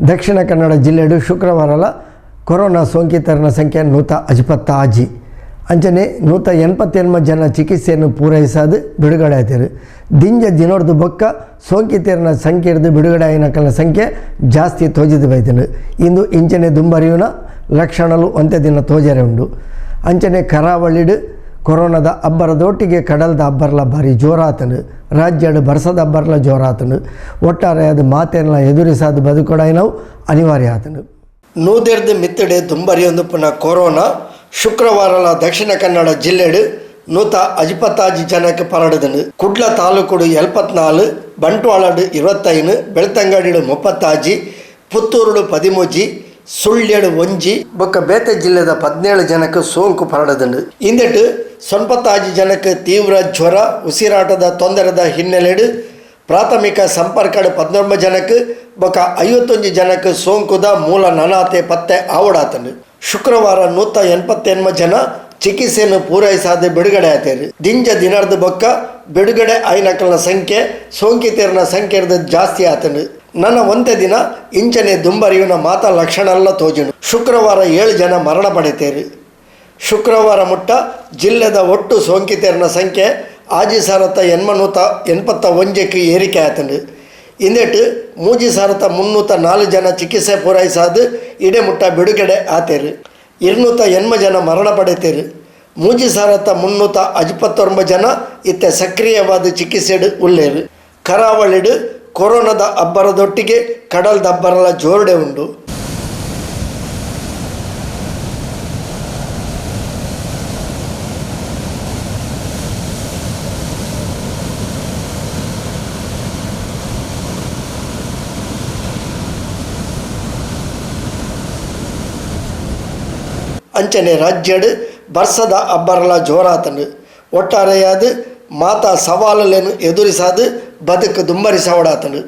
Dakshina Kannada ಜಿಲ್ಲೆಡು ಶುಕ್ರವಾರಲ corona ಸೋಂಕಿತರನ ಸಂಖ್ಯೆ 156. ಅಂಚನೆ 188 ಜನ ಚಿಕಿತ್ಸೆಯನ್ನು ಪೂರೈಸಾದು ಬಿಡುಗಡೆ ಆಯ್ತಾರೆ. ದಿಂಜ ದಿನೊರ್ದು ಬೊಕ್ಕ ಸೋಂಕಿತರನ ಸಂಖ್ಯೆ ಹಿಡಿದು ಬಿಡುಗಡೆ ಆಯಿನಕಲ್ನ ಸಂಖ್ಯೆ ಜಾಸ್ತಿ ತೋಜಿದು ಬೈತನು. ಇಂದು ಇಂಚನೆ ದುಂಬರಿಯುನ ಲಕ್ಷಣಲು ಒಂತೆ ದಿನ ತೋಜರೆ ಉಂಡು. ಅಂಚನೆ ಕರಾವಳಿಡು ಕೊರೋನಾದ ಅಬ್ಬರದೊಟ್ಟಿಗೆ ಕಡಲ್ದ ಅಬ್ಬರಲ ಭಾರಿ ಜೋರಾತನು. ರಾಜ್ಯಡು ಬರ್ಸದ ಅಬ್ಬರಲ ಜೋರಾತನು. ಒಟ್ಟಾರೆ ಅದು ಮಾತೆಲ್ಲ ಎದುರಿಸಾದ ಬದುಕೊಡಾಯಿನವು ಅನಿವಾರ್ಯ ಆತನು. ನೂದೆರ್ದು ಮಿತ್ತಡೆ ದುಂಬರಿಯೊಂದು ಪುನಃ ಕೊರೋನಾ ಶುಕ್ರವಾರಲ ದಕ್ಷಿಣ ಕನ್ನಡ ಜಿಲ್ಲೆಡು 156 ಜನಕ್ಕೆ ಪರಡುದನು. ಕುಡ್ಲ ತಾಲೂಕುಡು 74, ಬಂಟ್ವಾಳಡು 25, ಬೆಳ್ತಂಗಡಿಡು 36, ಪುತ್ತೂರುಡು 13, ಸುಳ್ಯಡು 1 ಬೊಕ್ಕ ಬೇತೆ ಜಿಲ್ಲೆದ 17 ಜನಕ್ಕೆ ಸೋಂಕು ಪರಡದನು. ಇಂದೆಟ್ 96 ಜನಕ್ಕೆ ತೀವ್ರ ಜ್ವರ, ಉಸಿರಾಟದ ತೊಂದರೆದ ಹಿನ್ನೆಲೆಡು ಪ್ರಾಥಮಿಕ ಸಂಪರ್ಕಡು 19 ಜನಕ್ಕೆ ಬೊಕ್ಕ 51 ಜನಕ್ಕೆ ಸೋಂಕುದ ಮೂಲ ನನಾತೆ ಪತ್ತೆ ಆವಡಾತನು. ಶುಕ್ರವಾರ 188 ಜನ ಚಿಕಿತ್ಸೆಯನ್ನು ಪೂರೈಸಾದ ಬಿಡುಗಡೆ ಆಯ್ತಾರು. ದಿಂಜ ದಿನರ್ದು ಬೊಕ್ಕ ಬಿಡುಗಡೆ ಆಯ್ನಕಲ್ನ ಸಂಖ್ಯೆ ಸೋಂಕಿತರನ ಸಂಖ್ಯೆ ಜಾಸ್ತಿ ಆತನು. ನನ್ನ ಒಂತೆ ದಿನ ಇಂಚನೆ ದುಂಬರಿಯುನ ಮಾತಾ ಲಕ್ಷಣ ತೋಜುನು. ಶುಕ್ರವಾರ 7 ಜನ ಮರಣ ಪಡೆತೇರು. ಶುಕ್ರವಾರ ಮುಟ್ಟ ಜಿಲ್ಲೆದ ಒಟ್ಟು ಸೋಂಕಿತರನ ಸಂಖ್ಯೆ 6881ಕ್ಕೆ ಏರಿಕೆ ಆತನು. ಇಂದೆಟ್ 3304 ಜನ ಚಿಕಿತ್ಸೆ ಪೂರೈಸಾದು ಇಡೆ ಮುಟ್ಟ ಬಿಡುಗಡೆ ಆತೇರು. 280 ಜನ ಮರಣ ಪಡೆತೇರು. 3359 ಜನ ಇತ್ತೆ ಸಕ್ರಿಯವಾದ ಚಿಕಿತ್ಸೆಡು ಉಲ್ಲೇರು. ಕರಾವಳಿಡು ಕೊರೋನಾದ ಅಬ್ಬರದೊಟ್ಟಿಗೆ ಕಡಲ್ದ ಅಬ್ಬರಲ ಜೋರ್ಡೆ ಉಂಡು. ಅಂಚನೆ ರಾಜ್ಯಡು ಬರ್ಸದ ಅಬ್ಬರಲ ಜೋರಾತನು. ಒಟ್ಟಾರೆಯಾದ ಮಾತಾ ಸವಾಲುలను ಎದುರಿಸಾದು ಬದುಕು ದುಂಬರಿಸವಡಾತನು.